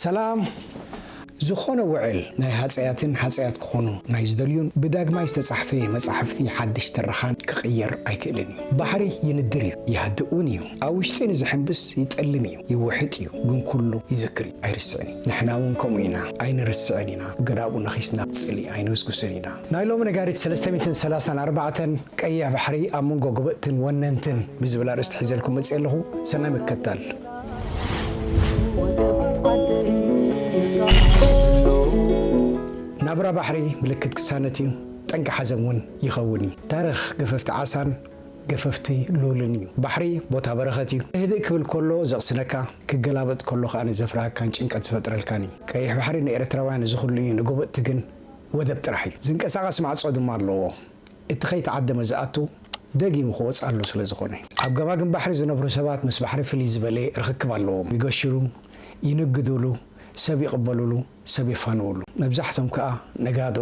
ሰላም። ዝኾነ ውዕል ናይ ሃጸያትን ሃጸያት ክኾኑ ናይ ዝደልዩን ብዳግማይ ዝተጻሕፈ መጻሕፍቲ ሓድሽ ትረኻን ክቕየር ኣይክእልን እዩ። ባሕሪ ይንድር እዩ፣ ይሃድእ እውን እዩ። ኣብ ውሽጢ ንዝሕንብስ ይጠልም እዩ፣ ይውሕጥ እዩ፣ ግን ኩሉ ይዝክር እዩ፣ ኣይርስዕን እዩ። ንሕና እውን ከምኡ ኢና፣ ኣይንርስዕን ኢና። ገዳኡ ነኺስና ጽልኢ ኣይንውስጉስን ኢና። ናይ ሎሚ ነጋሪት ሰለስተ ሚእትን ሰላሳን ኣርባዕተን ቀይሕ ባሕሪ ኣብ መንጎ ጎበጥትን ወነንትን ብዝብል ኣርእስቲ ሒዘልኩም መጽእ ኣለኹ። ሰናይ ምክትታል። ናብራ ባሕሪ ምልክት ቅሳነት እዩ፣ ጠንቂ ሓዘን እውን ይኸውን እዩ። ታሪኽ ገፈፍቲ ዓሳን ገፈፍቲ ሉልን እዩ። ባሕሪ ቦታ በረኸት እዩ። ህድእ ክብል ከሎ ዘቕስነካ፣ ክገላበጥ ከሎ ከኣ ዘፍርሃካን ጭንቀት ዝፈጥረልካን እዩ። ቀይሕ ባሕሪ ንኤርትራውያን እዚ ኩሉ እዩ፣ ንጎበጥቲ ግን ወደብ ጥራሕ እዩ። ዝንቀሳቐስ ማዕጾ ድማ ኣለዎ። እቲ ከይተዓደመ ዝኣቱ ደጊሙ ክወጽኣሉ ስለ ዝኾነ። ኣብ ገማግም ባሕሪ ዝነብሩ ሰባት ምስ ባሕሪ ፍልይ ዝበለ ርኽክብ ኣለዎም። ይገሽሩ፣ ይንግዱሉ፣ ሰብ ይቕበሉሉ፣ ሰብ የፋንውሉ። መብዛሕቶም ከኣ ነጋዶ፣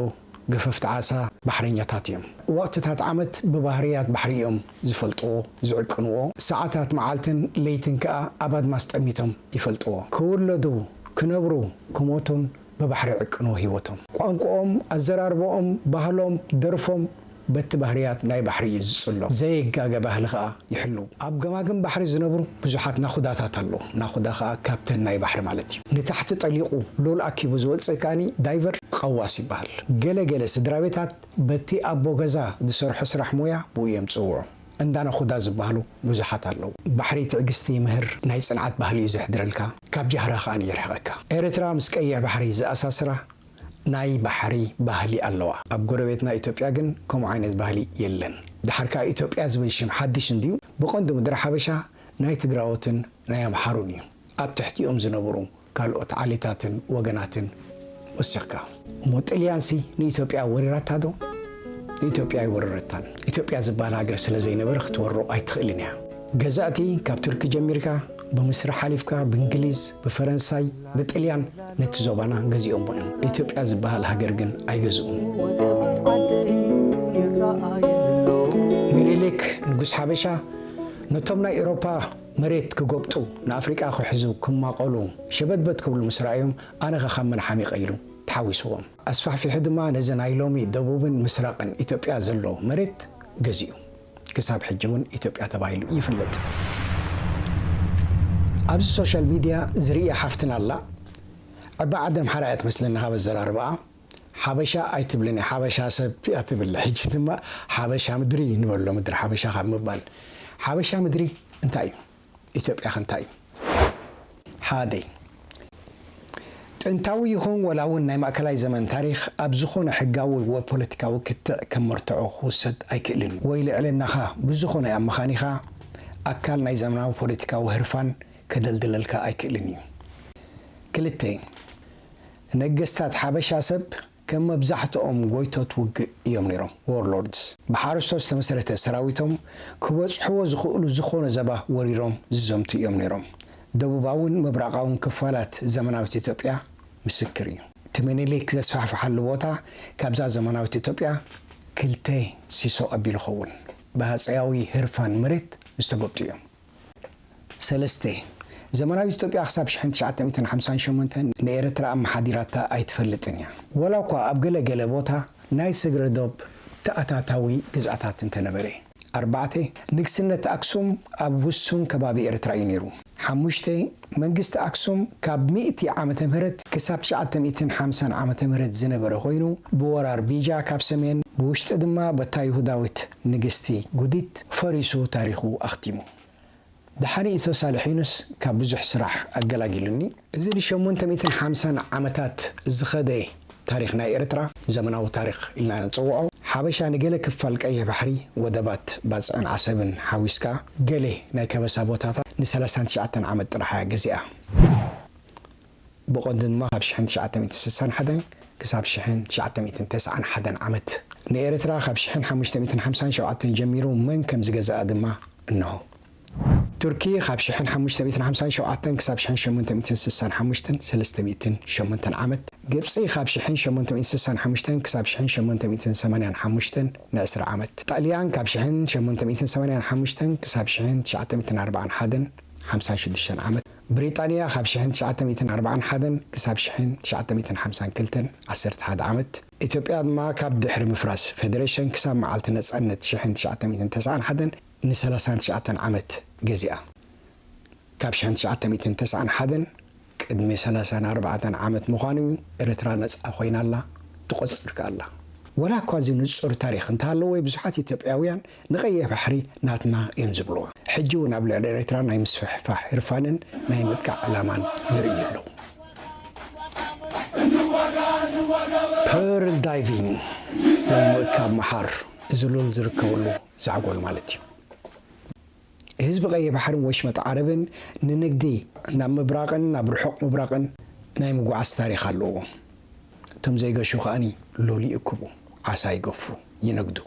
ገፈፍቲ ዓሳ፣ ባሕረኛታት እዮም። ወቕትታት ዓመት ብባህርያት ባሕሪ እዮም ዝፈልጥዎ፣ ዝዕቅንዎ። ሰዓታት መዓልትን ለይትን ከኣ ኣብ ኣድማስ ጠሚቶም ይፈልጥዎ። ክውለዱ፣ ክነብሩ፣ ክሞቱን ብባሕሪ ይዕቅንዎ ህይወቶም። ቋንቋኦም፣ ኣዘራርባኦም፣ ባህሎም፣ ደርፎም በቲ ባህርያት ናይ ባሕሪ እዩ ዝጽሎ። ዘይጋገ ባህሊ ከኣ ይሕልው። ኣብ ገማግም ባሕሪ ዝነብሩ ብዙሓት ናኹዳታት ኣለዉ። ናኹዳ ከኣ ካፕተን ናይ ባሕሪ ማለት እዩ። ንታሕቲ ጠሊቑ ሉል ኣኪቡ ዝወጽእ ከኣኒ ዳይቨር፣ ቐዋስ ይበሃል። ገለ ገለ ስድራ ቤታት በቲ ኣቦ ገዛ ዝሰርሖ ስራሕ ሞያ ብኡ እዮም ዝጽውዑ። እንዳ ናኹዳ ዝበሃሉ ብዙሓት ኣለዉ። ባሕሪ ትዕግስቲ ይምህር፣ ናይ ጽንዓት ባህሊ እዩ ዘሕድረልካ፣ ካብ ጃህራ ከኣ የርሕቐካ። ኤርትራ ምስ ቀይሕ ባሕሪ ዘኣሳስራ ናይ ባሕሪ ባህሊ ኣለዋ። ኣብ ጎረቤትና ኢትዮጵያ ግን ከምኡ ዓይነት ባህሊ የለን። ደሓር ከኣ ኢትዮጵያ ዝብል ሽም ሓድሽ እንድዩ፣ ብቐንዱ ምድሪ ሓበሻ ናይ ትግራዎትን ናይ ኣምሓሩን እዩ። ኣብ ትሕቲኦም ዝነብሩ ካልኦት ዓሌታትን ወገናትን ወሲኽካ። እሞ ጥልያንሲ ንኢትዮጵያ ወሪራታ ዶ? ንኢትዮጵያ ኣይወረረታን። ኢትዮጵያ ዝበሃል ሃገር ስለ ዘይነበረ ክትወሮ ኣይትኽእልን እያ። ገዛእቲ ካብ ቱርኪ ጀሚርካ፣ ብምስሪ ሓሊፍካ፣ ብእንግሊዝ፣ ብፈረንሳይ፣ ብጥልያን ነቲ ዞባና ገዚኦሞ እዮም። ኢትዮጵያ ዝበሃል ሃገር ግን ኣይገዝኡን። ምኒልክ ንጉስ ሓበሻ ነቶም ናይ ኤውሮፓ መሬት ክጎብጡ፣ ንኣፍሪቃ ክሕዙ ክማቐሉ ሸበድበድ ክብሉ ምስ ረኣዮም፣ ኣነኸ ካብ መን ሓሚቐ ኢሉ ተሓዊስዎም። ኣስፋሕፊሑ ድማ ነዚ ናይ ሎሚ ደቡብን ምስራቕን ኢትዮጵያ ዘሎ መሬት ገዚኡ። ክሳብ ሕጂ እውን ኢትዮጵያ ተባሂሉ ይፍለጥ። ኣብዚ ሶሻል ሚድያ ዝርእያ ሓፍትና ኣላ። ዕባ ዓዲ ኣምሓራ እያ ትመስለኒ ካብ ኣዘራርባኣ። ሓበሻ ኣይትብልን እያ፣ ሓበሻ ሰብ እያ ትብል። ሕጂ ድማ ሓበሻ ምድሪ ንበሎ፣ ምድሪ ሓበሻ ካብ ምባል። ሓበሻ ምድሪ እንታይ እዩ? ኢትዮጵያ ከ እንታይ እዩ? ሓደ፣ ጥንታዊ ይኹን ወላ እውን ናይ ማእከላይ ዘመን ታሪኽ ኣብ ዝኾነ ሕጋዊ ወይ ፖለቲካዊ ክትዕ ከም መርትዖ ክውሰድ ኣይክእልን እዩ። ወይ ልዕልናኻ ብዝኾነ ኣመኻኒኻ ኣካል ናይ ዘመናዊ ፖለቲካዊ ህርፋን ከደልድለልካ ኣይክእልን እዩ። ክልተ፣ ነገስታት ሓበሻ ሰብ ከም መብዛሕትኦም ጎይቶት ውግእ እዮም ነይሮም፣ ዎርሎርድስ። ብሓረስቶት ዝተመስረተ ሰራዊቶም ክበጽሕዎ ዝኽእሉ ዝኾነ ዘባ ወሪሮም ዝዘምቱ እዮም ነይሮም። ደቡባውን ምብራቓውን ክፋላት ዘመናዊት ኢትዮጵያ ምስክር እዩ። እቲ ምኒልክ ዘስፋሕፍሓሉ ቦታ ካብዛ ዘመናዊት ኢትዮጵያ ክልተ ሲሶ ኣቢሉ ኸውን። ብሃጸያዊ ህርፋን መሬት ዝተጎብጡ እዮም። ሰለስተ፣ ዘመናዊት ኢትዮጵያ ክሳብ ሽሕን ትሽዓተ ሚእትን ሓምሳን ሸሞንተን ንኤርትራ ኣመሓዲራታ ኣይትፈልጥን እያ። ወላ እኳ ኣብ ገለ ገለ ቦታ ናይ ስግረ ዶብ ተኣታታዊ ግዝኣታት እንተነበረ። ኣርባዕተ፣ ንግስነት ኣክሱም ኣብ ውሱን ከባቢ ኤርትራ እዩ ነይሩ። ሓሙሽተ፣ መንግስቲ ኣክሱም ካብ ሚእቲ ዓመተ ምህረት ክሳብ ትሽዓተ ሚእትን ሓምሳን ዓመተ ምህረት ዝነበረ ኮይኑ፣ ብወራር ቢጃ ካብ ሰሜን፣ ብውሽጢ ድማ በታ ይሁዳዊት ንግስቲ ጉዲት ፈሪሱ ታሪኹ ኣኽቲሙ። ደሓር ኢትዮ ሳልሒኑስ ካብ ብዙሕ ስራሕ ኣገላጊሉኒ። እዚ ንሸሞንተ ሚእትን ሓምሳን ዓመታት ዝኸደ ታሪኽ ናይ ኤርትራ ዘመናዊ ታሪኽ ኢልና ንጽውዖ። ሓበሻ ንገለ ክፋል ቀይሕ ባሕሪ፣ ወደባት ባጽዕን ዓሰብን ሓዊስካ፣ ገለ ናይ ከበሳ ቦታታት ንሰላሳን ትሽዓተን ዓመት ጥራሕ እያ ገዚኣ። ብቐንዱ ድማ ካብ ሽሕን ትሽዓተ ሚእትን ስሳን ሓደን ክሳብ ሽሕን ትሽዓተ ሚእትን ተስዓን ሓደን ዓመት። ንኤርትራ ካብ ሽሕን ሓሙሽተ ሚእትን ሓምሳን ሸውዓተን ጀሚሩ መን ከም ዝገዝኣ ድማ እንሆ። ቱርኪ ካብ ሽሕን ሓሙሽተ ሚእትን ሓምሳን ሸውዓተን ክሳብ ሽሕን ሸሞንተ ሚእትን ስሳን ሓሙሽተን፣ ሰለስተ ሚእትን ሸሞንተን ዓመት። ግብጺ ካብ ሽሕን ሸሞንተ ሚእትን ስሳን ሓሙሽተን ክሳብ ሽሕን ሸሞንተ ሚእትን ሰማንያን ሓሙሽተን፣ ንዕስራ ዓመት። ጣልያን ካብ ሽሕን ሸሞንተ ሚእትን ሰማንያን ሓሙሽተን ክሳብ ሽሕን ትሽዓተ ሚእትን ኣርባዓን ሓደን፣ ሓምሳን ሽዱሽተን ዓመት። ብሪጣንያ ካብ ሽሕን ትሽዓተ ሚእትን ኣርባዓን ሓደን ክሳብ ሽሕን ትሽዓተ ሚእትን ሓምሳን ክልተን ዓሰርተ ሓደ ዓመት፣ ኢትዮጵያ ድማ ካብ ድሕሪ ምፍራስ ፌደሬሽን ክሳብ መዓልቲ ነጻነት ሽሕን ትሽዓተ ሚእትን ተስዓን ሓደን ንሰላሳን ትሽዓተን ዓመት ገዚኣ። ካብ ሽሕን ትሽዓተ ሚእትን ተስዓን ሓደን ቅድሚ ሰላሳን ኣርባዕተን ዓመት ምዃኑ እዩ፣ ኤርትራ ነጻ ኮይና ኣላ፣ ትቖጽር ከኣ ኣላ። ወላ እኳ እዚ ንጹር ታሪኽ እንተሃለዎ፣ ብዙሓት ኢትዮጵያውያን ንቐይሕ ባሕሪ ናትና እዮም ዝብልዋ። ሕጂ እውን ኣብ ልዕሊ ኤርትራ ናይ ምስፍሕፋሕ ህርፋንን ናይ ምጥቃዕ ዕላማን የርእዩ ኣለዉ። ፐርል ዳይቪንግ ወይ ምእካብ መሓር፣ እዚ ሉል ዝርከበሉ ዛዕጎል ማለት እዩ። ህዝቢ ቀይሕ ባሕርን ወሽመጥ ዓረብን ንንግዲ ናብ ምብራቕን ናብ ርሑቕ ምብራቕን ናይ ምጉዓዝ ታሪኽ ኣለዎ። እቶም ዘይገሹ ከኣኒ ሉል ይእክቡ፣ ዓሳ ይገፉ፣ ይነግዱ።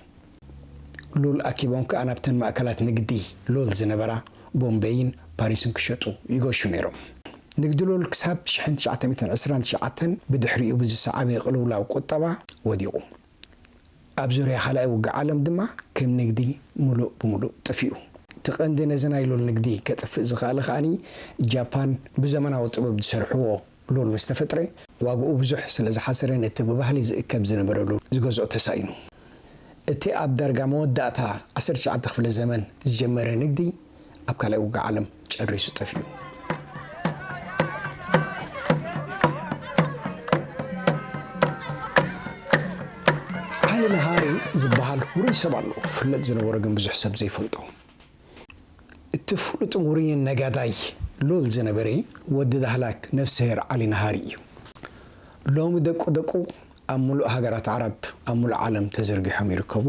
ሉል ኣኪቦም ከኣ ናብተን ማእከላት ንግዲ ሉል ዝነበራ ቦምበይን ፓሪስን ክሸጡ ይገሹ ነይሮም። ንግዲ ሉል ክሳብ ሽሕን ትሽዓተ ሚእትን ዕስራን ትሽዓተን ብድሕሪኡ ብዝሰዓበ ቅልውላው ቁጠባ ወዲቑ። ኣብ ዙርያ ካልኣይ ውግእ ዓለም ድማ ከም ንግዲ ምሉእ ብምሉእ ጠፊኡ። እቲ ቀንዲ ነዚ ናይ ሉል ንግዲ ከጥፍእ ዝኸኣለ ከኣኒ ጃፓን ብዘመናዊ ጥበብ ዝሰርሕዎ ሉል ምስ ተፈጥረ ዋግኡ ብዙሕ ስለ ዝሓሰረ ነቲ ብባህሊ ዝእከብ ዝነበረ ሉል ዝገዝኦ ተሳኢኑ። እቲ ኣብ ዳርጋ መወዳእታ ዓሰርተ ትሽዓተ ክፍለ ዘመን ዝጀመረ ንግዲ ኣብ ካልኣይ ውግእ ዓለም ጨሪሱ ጠፊኡ። ዓሊ ነሃሪ ዝበሃል ውሩይ ሰብ ኣሎ፣ ክፍለጥ ዝነበሮ ግን ብዙሕ ሰብ ዘይፈልጦ። እቲ ፍሉጥን ውሩይን ነጋዳይ ሉል ዝነበረ ወዲ ዳህላክ ነፍስሄር ዓሊ ነሃሪ እዩ። ሎሚ ደቁ ደቁ ኣብ ምሉእ ሃገራት ዓረብ ኣብ ምሉእ ዓለም ተዘርጊሖም ይርከቡ።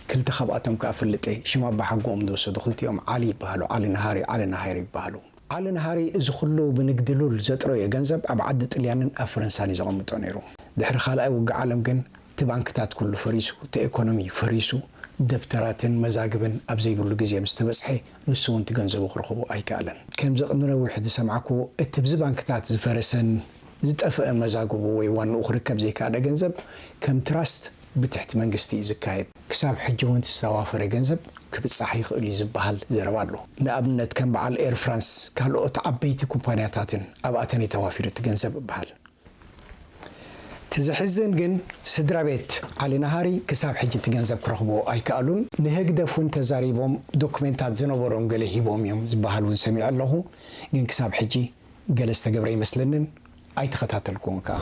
ክልተ ካብኣቶም ከኣ ፍልጠይ ሽም ኣባሓጎኦም ዝወሰዱ ክልቲኦም ዓሊ ይበሃሉ። ዓሊ ነሃሪ፣ ዓሊ ነሃሪ ይበሃሉ። ዓሊ ነሃሪ እዚ ኩሉ ብንግዲ ሉል ዘጥረዮ ገንዘብ ኣብ ዓዲ ጥልያንን ኣብ ፈረንሳን እዩ ዘቐምጦ ነይሩ። ድሕሪ ካልኣይ ውግእ ዓለም ግን እቲ ባንክታት ኩሉ ፈሪሱ፣ እቲ ኤኮኖሚ ፈሪሱ፣ ደብተራትን መዛግብን ኣብ ዘይብሉ ግዜ ምስ ተበጽሐ፣ ንሱ እውን እቲ ገንዘቡ ክረኽቦ ኣይከኣለን። ከምዚ ቅድሚ ነዊሕ ዝሰማዕኩዎ፣ እቲ ብዚ ባንክታት ዝፈረሰን ዝጠፍአ መዛግቡ ወይ ዋንኡ ክርከብ ዘይከኣለ ገንዘብ ከም ትራስት ብትሕቲ መንግስቲ እዩ ዝካየድ። ክሳብ ሕጂ እውን እቲ ዝተዋፈረ ገንዘብ ክብጻሕ ይኽእል እዩ ዝበሃል ዘረባ ኣሎ። ንኣብነት ከም በዓል ኤር ፍራንስ ካልኦት ዓበይቲ ኩባንያታትን ኣብኣተን እዩ ተዋፊሩ እቲ ገንዘብ ይበሃል። እቲ ዘሕዝን ግን ስድራ ቤት ዓሊ ነሃሪ ክሳብ ሕጂ እቲ ገንዘብ ክረኽብዎ ኣይከኣሉን። ንህግደፍ እውን ተዛሪቦም ዶክሜንታት ዝነበሮም ገለ ሂቦም እዮም ዝበሃል እውን ሰሚዐ ኣለኹ። ግን ክሳብ ሕጂ ገለ ዝተገብረ ኣይመስለንን፣ ኣይተኸታተልኩዎን ከኣ።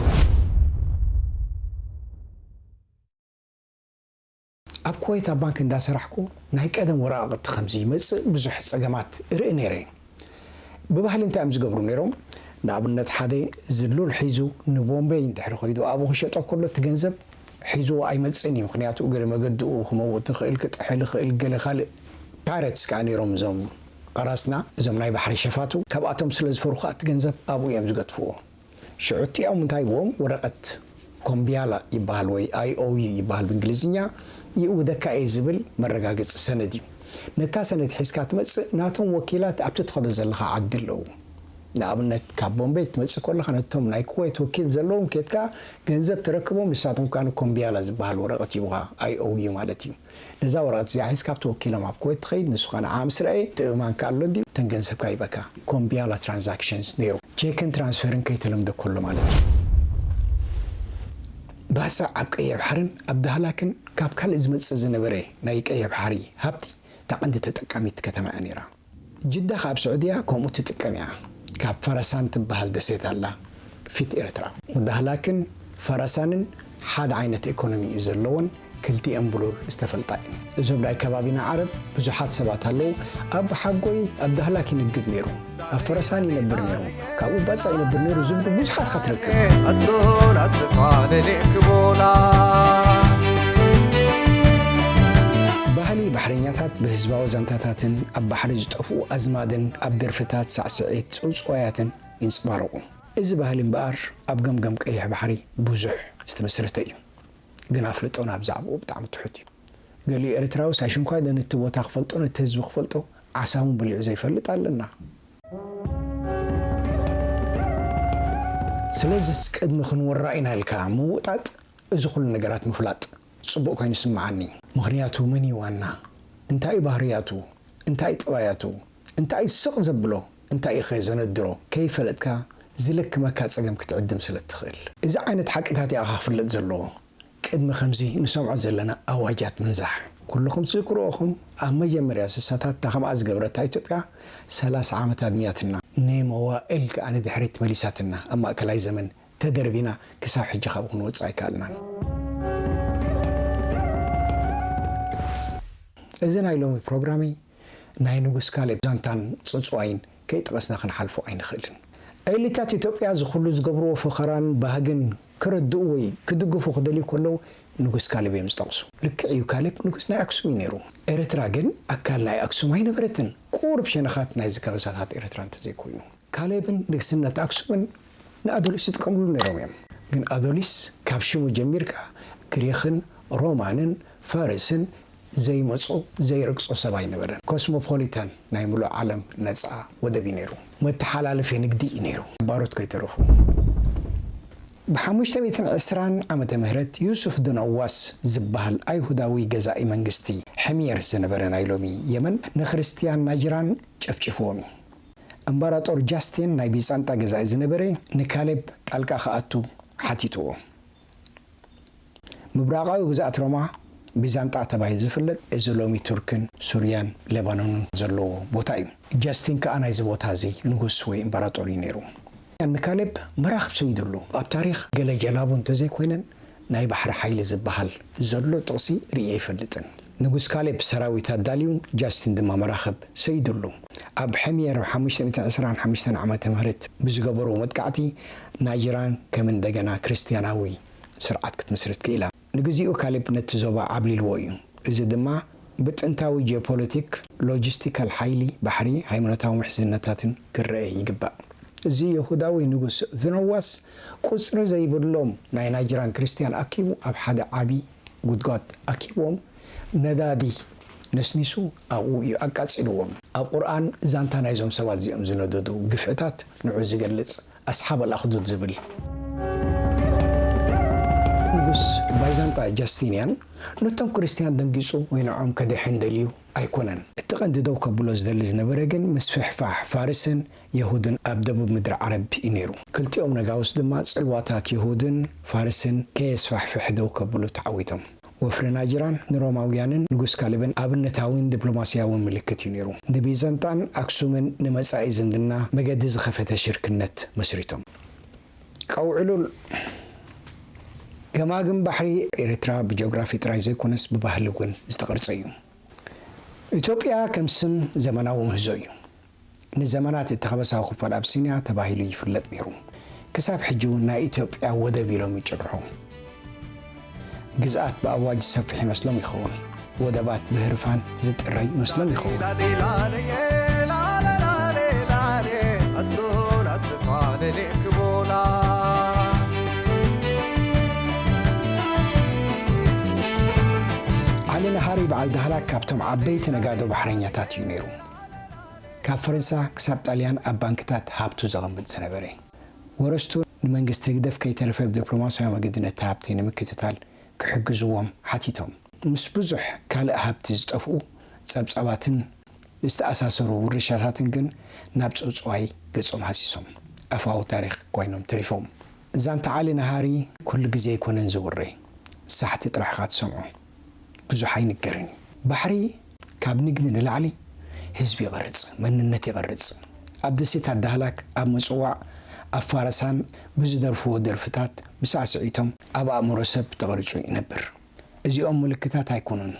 ኣብ ኩዌት ኣብ ባንክ እንዳሰራሕኩ ናይ ቀደም ወረቓቕቲ ከምዚ ይመጽእ ብዙሕ ጸገማት እርኢ ነይረ። ብባህሊ እንታይ እዮም ዝገብሩ ነይሮም? ንኣብነት ሓደ ዝሉል ሒዙ ንቦምበይ እንድሕሪ ከይዱ ኣብኡ ክሸጦ ከሎ እቲ ገንዘብ ሒዝዎ ኣይመጽእን እዩ። ምኽንያቱ እግሪ መገድኡ ክመውት ይኽእል፣ ክጥሕል ይኽእል፣ ገለ ካልእ። ፓይረትስ ከኣ ነይሮም እዞም ቐራስና፣ እዞም ናይ ባሕሪ ሸፋቱ። ካብኣቶም ስለ ዝፈርሁ ከኣ እቲ ገንዘብ ኣብኡ እዮም ዝገድፍዎ። ሽዑ እቲኦም እንታይ ይብዎም? ወረቐት ኮምቢያላ ይበሃል ወይ ኣይ ኦ ዩ ይበሃል ብእንግሊዝኛ፣ ይእውደካ እየ ዝብል መረጋገጺ ሰነድ እዩ። ነታ ሰነድ ሒዝካ ትመጽእ፣ ናቶም ወኪላት ኣብቲ ትኸዶ ዘለኻ ዓዲ ኣለዉ። ንኣብነት ካብ ቦምበይ ትመጽእ ከለኻ ነቶም ናይ ኩዌት ወኪል ዘለዎም ኬድካ ገንዘብ ተረክቦም፣ ንሳቶም ከኣ ኮምቢያላ ዝበሃል ወረቐት ይህቡኻ፣ ኣይ ኦ ዩ ማለት እዩ። ነዛ ወረቐት እዚኣ ሒዝካ ኣብቲ ወኪሎም ኣብ ኩዌት ትኸይድ፣ ንሱ ከኣ ንዓ ምስ ረኣየ፣ እቲ እማን ከኣ ኣሎ ድዩ፣ እተን ገንዘብካ ይበካ። ኮምቢያላ ትራንዛክሽንስ ነይሩ። ቼክን ትራንስፈርን ከይተለምደ ከሎ ማለት እዩ። ባጽዕ ኣብ ቀይሕ ባሕርን ኣብ ዳህላክን ካብ ካልእ ዝመጽእ ዝነበረ ናይ ቀይሕ ባሕሪ ሃብቲ እታ ቀንዲ ተጠቃሚት ከተማ እያ ነይራ። ጅዳ ከኣ ኣብ ስዑድያ ከምኡ ትጥቀም እያ። ካብ ፈረሳን ትበሃል ደሴት ኣላ ፊት ኤርትራ። ዳህላክን ፈረሳንን ሓደ ዓይነት ኢኮኖሚ እዩ ዘለወን፣ ክልቲኤን ብሉል ዝተፈልጣ እየን። እዞም ናይ ከባቢና ዓረብ ብዙሓት ሰባት ኣለዉ። ኣቦሓጎይ ኣብ ዳህላክ ይንግድ ነይሩ፣ ኣብ ፈረሳን ይነብር ነይሩ፣ ካብኡ ባጻ ይነብር ነይሩ ዝብሉ ብዙሓት ኢኻ ትረክብ። ኣዞን ኣስፋ ለሊእክቦላ። ባህሊ ባሕረኛታት ብህዝባዊ ዛንታታትን ኣብ ባሕሪ ዝጠፍኡ ኣዝማድን ኣብ ደርፍታት፣ ሳዕስዒት፣ ጽውጽዋያትን ይንጸባረቑ። እዚ ባህሊ እምበኣር ኣብ ገምገም ቀይሕ ባሕሪ ብዙሕ ዝተመስረተ እዩ። ግን ኣፍልጦና ብዛዕባኡ ብጣዕሚ ትሑት እዩ። ገሊኡ ኤርትራዊ ሳይሽንኳ ነቲ ቦታ ክፈልጦ፣ ነቲ ህዝቢ ክፈልጦ፣ ዓሳ እውን በሊዑ ዘይፈልጥ ኣለና። ስለዚስ ቅድሚ ክንወራ ኢና ኢልካ ምውጣጥ፣ እዚ ኩሉ ነገራት ምፍላጥ ጽቡቕ ኮይኑ ይስምዓኒ። ምኽንያቱ መን እዩ ዋና? እንታይ እዩ ባህርያቱ? እንታይ እዩ ጠባያቱ? እንታይ እዩ ስቕ ዘብሎ? እንታይ ኢኸ ዘነድሮ? ከይፈለጥካ ዝልክመካ ጸገም ክትዕድም ስለ እትኽእል። እዚ ዓይነት ሓቅታት ኢኻ ክፍለጥ ዘለዎ። ቅድሚ ከምዚ ንሰምዖ ዘለና ኣዋጃት ምንዛሕ፣ ኩልኹም ትዝክርዎ ኢኹም፣ ኣብ መጀመርያ ስሳታት እታ ከምኣ ዝገበረታ ኢትዮጵያ ሰላሳ ዓመት ኣድምያትና፣ ንመዋእል ከኣ ንድሕሪት መሊሳትና፣ ኣብ ማእከላይ ዘመን ተደርቢና ክሳብ ሕጂ ካብኡ ክንወጽእ ኣይከኣልናን። እዚ ናይ ሎሚ ፕሮግራመይ ናይ ንጉስ ካሌብ ዛንታን ጽውጽዋይን ከይጠቐስና ክንሓልፎ ኣይንኽእልን። ኤሊታት ኢትዮጵያ እዚ ኩሉ ዝገብርዎ ፈኸራን ባህግን ክረድኡ ወይ ክድግፉ ክደልዩ ከለዉ ንጉስ ካሌብ እዮም ዝጠቕሱ። ልክዕ እዩ፣ ካሌብ ንጉስ ናይ ኣክሱም እዩ ነይሩ። ኤርትራ ግን ኣካል ናይ ኣክሱም ኣይነበረትን፣ ቁሩብ ሸነኻት ናይዚ ከበሳታት ኤርትራ እንተዘይኮይኑ። ካሌብን ንግስነት ኣክሱምን ንኣዶሊስ ይጥቀምሉ ነይሮም እዮም። ግን ኣዶሊስ ካብ ሽሙ ጀሚርካ ግሪኽን ሮማንን ፋርስን ዘይመጾ ዘይረግጾ ሰብ ኣይነበረን። ኮስሞፖሊታን ናይ ምሉእ ዓለም ነጻ ወደብ እዩ ነይሩ። መተሓላለፊ ንግዲ እዩ ነይሩ። ባሮት ከይተረፉ። ብ520 ዓመተ ምህረት ዩሱፍ ድነዋስ ዝበሃል ኣይሁዳዊ ገዛኢ መንግስቲ ሕምየር ዝነበረ ናይ ሎሚ የመን ንክርስትያን ናጅራን ጨፍጭፍዎም እዩ። እምበራጦር ጃስቲን ናይ ቢዛንጣ ገዛኢ ዝነበረ ንካሌብ ጣልቃ ክኣቱ ሓቲትዎ። ምብራቓዊ ግዝኣት ሮማ ቢዛንጣ ተባሂሉ ዝፍለጥ እዚ ሎሚ ቱርክን ሱርያን ሌባኖንን ዘለዎ ቦታ እዩ። ጃስቲን ከኣ ናይዚ ቦታ እዚ ንጉስ ወይ እምበራጦር እዩ ነይሩ። ንካሌብ መራኽብ ሰይድሉ። ኣብ ታሪኽ ገለ ጀላቡ እንተዘይኮይነን ናይ ባሕሪ ሓይሊ ዝበሃል ዘሎ ጥቕሲ ርእየ ኣይፈልጥን። ንጉስ ካሌብ ሰራዊት ኣዳልዩ ጃስቲን ድማ መራኽብ ሰይድሉ። ኣብ ሕምየር ብ525 ዓመተ ምህረት ብዝገበርዎ መጥቃዕቲ ናጅራን ከም እንደገና ክርስትያናዊ ስርዓት ክትምስርት ክኢላ። ንግዚኡ ካሌብ ነቲ ዞባ ዓብሊልዎ እዩ። እዚ ድማ ብጥንታዊ ጂኦፖለቲክ፣ ሎጂስቲካል ሓይሊ ባሕሪ፣ ሃይማኖታዊ ምሕዝነታትን ክረአ ይግባእ። እዚ የሁዳዊ ንጉስ ዝነዋስ ቁጽሪ ዘይብሎም ናይ ናጅራን ክርስትያን ኣኪቡ ኣብ ሓደ ዓቢ ጉድጓድ ኣኪብዎም ነዳዲ ነስኒሱ ኣብኡ እዩ ኣቃጺልዎም። ኣብ ቁርኣን ዛንታ ናይዞም ሰባት እዚኦም ዝነደዱ ግፍዕታት ንዑ ዝገልጽ ኣስሓብ ኣልኣኽዱድ ዝብል። ንጉስ ባይዛንጣ ጃስቲንያን ነቶም ክርስትያን ደንጊጹ ወይ ንዖም ከድሕን ደልዩ ኣይኮነን። እቲ ቀንዲ ደው ከብሎ ዝደሊ ዝነበረ ግን ምስፍሕፋሕ ፋርስን የሁድን ኣብ ደቡብ ምድሪ ዓረብ እዩ ነይሩ። ክልቲኦም ነጋውስ ድማ ጽልዋታት የሁድን ፋርስን ከየስፋሕፍሕ ደው ከብሉ ተዓዊቶም። ወፍሪ ናጅራን ንሮማውያንን ንጉስ ካሌብን ኣብነታዊን ዲፕሎማስያውን ምልክት እዩ ነይሩ። ንቢዛንጣን ኣክሱምን ንመጻኢ ዝምድና መገዲ ዝኸፈተ ሽርክነት መስሪቶም። ቀውዕሉል ገማግም ባሕሪ ኤርትራ ብጂኦግራፊ ጥራይ ዘይኮነስ ብባህሊ እውን ዝተቐርጸ እዩ። ኢትዮጵያ ከም ስም ዘመናዊ ምህዞ እዩ። ንዘመናት እቲ ከበሳዊ ክፋል ኣብሲንያ ተባሂሉ ይፍለጥ ነይሩ። ክሳብ ሕጂ እውን ናይ ኢትዮጵያ ወደብ ኢሎም ይጭርሑ። ግዝኣት ብኣዋጅ ዝሰፍሕ ይመስሎም ይኸውን። ወደባት ብህርፋን ዝጥረ ይመስሎም ይኸውን። ዓሊ ነሃሪ በዓል ዳህላክ ካብቶም ዓበይቲ ነጋዶ ባሕረኛታት እዩ ነይሩ። ካብ ፈረንሳ ክሳብ ጣልያን ኣብ ባንክታት ሃብቱ ዘቐምጥ ዝነበረ። ወረስቱ ንመንግስቲ ህግደፍ ከይተረፈ ብዲፕሎማስያዊ መገዲ ነቲ ሃብቲ ንምክትታል ክሕግዝዎም ሓቲቶም። ምስ ብዙሕ ካልእ ሃብቲ ዝጠፍኡ ጸብጻባትን ዝተኣሳሰሩ ውርሻታትን ግን ናብ ጽውጽዋይ ገጾም ሃሲሶም ኣፋዊ ታሪኽ ኮይኖም ተሪፎም። ዛንታ ዓሊ ነሃሪ ኩሉ ግዜ ኣይኮነን ዝውረ፣ ሳሕቲ ጥራሕ ኢኻ ትሰምዖ። ብዙሕ ኣይንገርን እዩ። ባሕሪ ካብ ንግዲ ንላዕሊ ህዝቢ ይቐርጽ፣ መንነት ይቐርጽ። ኣብ ደሴታት ዳህላክ፣ ኣብ ምጽዋዕ፣ ኣብ ፋረሳን ብዝደርፍዎ ደርፍታት ብሳዕስዒቶም ኣብ ኣእምሮ ሰብ ተቐሪጹ ይነብር። እዚኦም ምልክታት ኣይኮኑን፣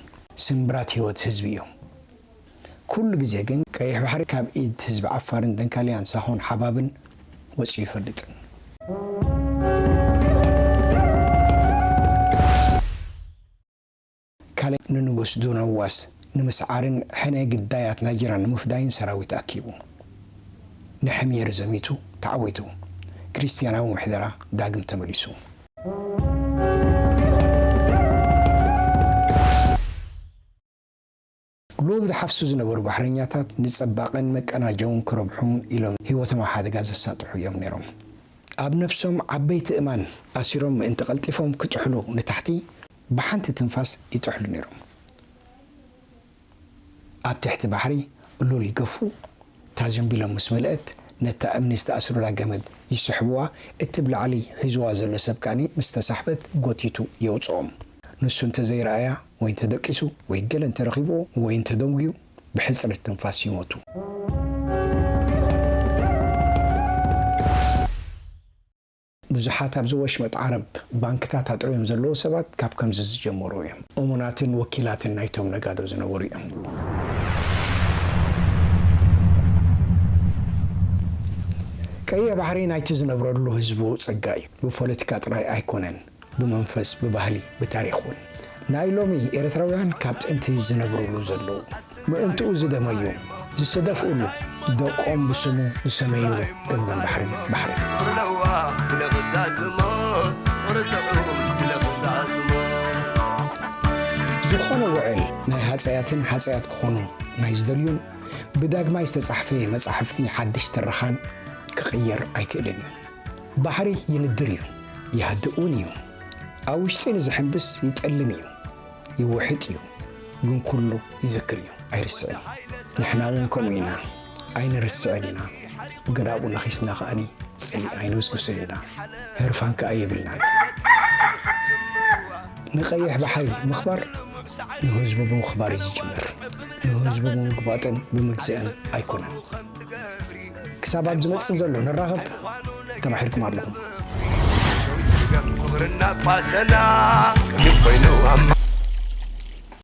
ስምብራት ህይወት ህዝቢ እዮም። ኩሉ ግዜ ግን ቀይሕ ባሕሪ ካብ ኢድ ህዝቢ ዓፋርን ደንካልያን ሳሆን ሓባብን ወጺኡ ይፈልጥን። ካሌብ ንንጉስ ዱነዋስ ንምስዓርን ሕነ ግዳያት ናይጀርያ ንምፍዳይን ሰራዊት ኣኪቡ ንሕምየር ዘሚቱ ተዓዊቱ። ክርስትያናዊ ምሕደራ ዳግም ተመሊሱ። ሉል ዝሓፍሱ ዝነበሩ ባሕረኛታት ንጸባቕን መቀናጀውን ክረብሑን ኢሎም ህይወቶም ኣብ ሓደጋ ዘሳጥሑ እዮም ነይሮም። ኣብ ነብሶም ዓበይቲ እማን ኣሲሮም ምእንቲ ቀልጢፎም ክጥሕሉ ንታሕቲ ብሓንቲ ትንፋስ ይጥሕሉ ነይሮም። ኣብ ትሕቲ ባሕሪ ሉል ይገፉ፣ እቲ እታ ዘንቢሎም ምስ መልአት፣ ነታ እምኒ ዝተኣስሩላ ገመድ ይስሕብዋ፣ እቲ ብላዕሊ ሒዝዋ ዘሎ ሰብ ከኣኒ ምስ ተሳሕበት ጎቲቱ የውጽኦም። ንሱ እንተዘይረኣያ ወይ እንተደቂሱ ወይ ገለ እንተረኺብዎ ወይ እንተደንጉዩ ብሕጽረት ትንፋስ ይሞቱ። ብዙሓት ኣብዚ ወሽመጥ ዓረብ ባንክታት ኣጥርዮም ዘለዉ ሰባት ካብ ከምዚ ዝጀመሩ እዮም። እሙናትን ወኪላትን ናይቶም ነጋዶ ዝነበሩ እዮም። ቀይሕ ባሕሪ ናይቲ ዝነብረሉ ህዝቡ ጸጋ እዩ። ብፖለቲካ ጥራይ ኣይኮነን፣ ብመንፈስ፣ ብባህሊ፣ ብታሪኽ እውን። ናይ ሎሚ ኤርትራውያን ካብ ጥንቲ ዝነብሩሉ ዘለዉ፣ ምእንትኡ ዝደመዩ፣ ዝተደፍኡሉ፣ ደቆም ብስሙ ዝሰመይሉ እምባን ባሕርን ባሕሪ። ዝኾነ ውዕል ናይ ሃጸያትን ሃጸያት ክኾኑ ናይ ዝደልዩን ብዳግማይ ዝተጻሕፈ መጻሕፍቲ ሓድሽ ትረኻን ክቕየር ኣይክእልን እዩ። ባሕሪ ይንድር እዩ፣ ይሃድእ እውን እዩ። ኣብ ውሽጢ ንዝሕምብስ ይጠልም እዩ፣ ይውሕጥ እዩ፣ ግን ኩሉ ይዝክር እዩ፣ ኣይርስዕን እዩ። ንሕና እውን ከምኡ ኢና፣ ኣይንርስዕን ኢና። ብገዳቡ ነኺስና ከኣኒ ጽልኢ ኣይንውስጉስን ኢና። ህርፋን ከኣ የብልናን። ንቐይሕ ባሕሪ ምኽባር ንህዝቡ ብምኽባር እዩ ዝጅምር። ንህዝቡ ብምግባጥን ብምግዛእን ኣይኮነን። ክሳብ ኣብ ዝመጽእ ዘሎ ንራኸብ። ተማሒርኩም ኣለኹም።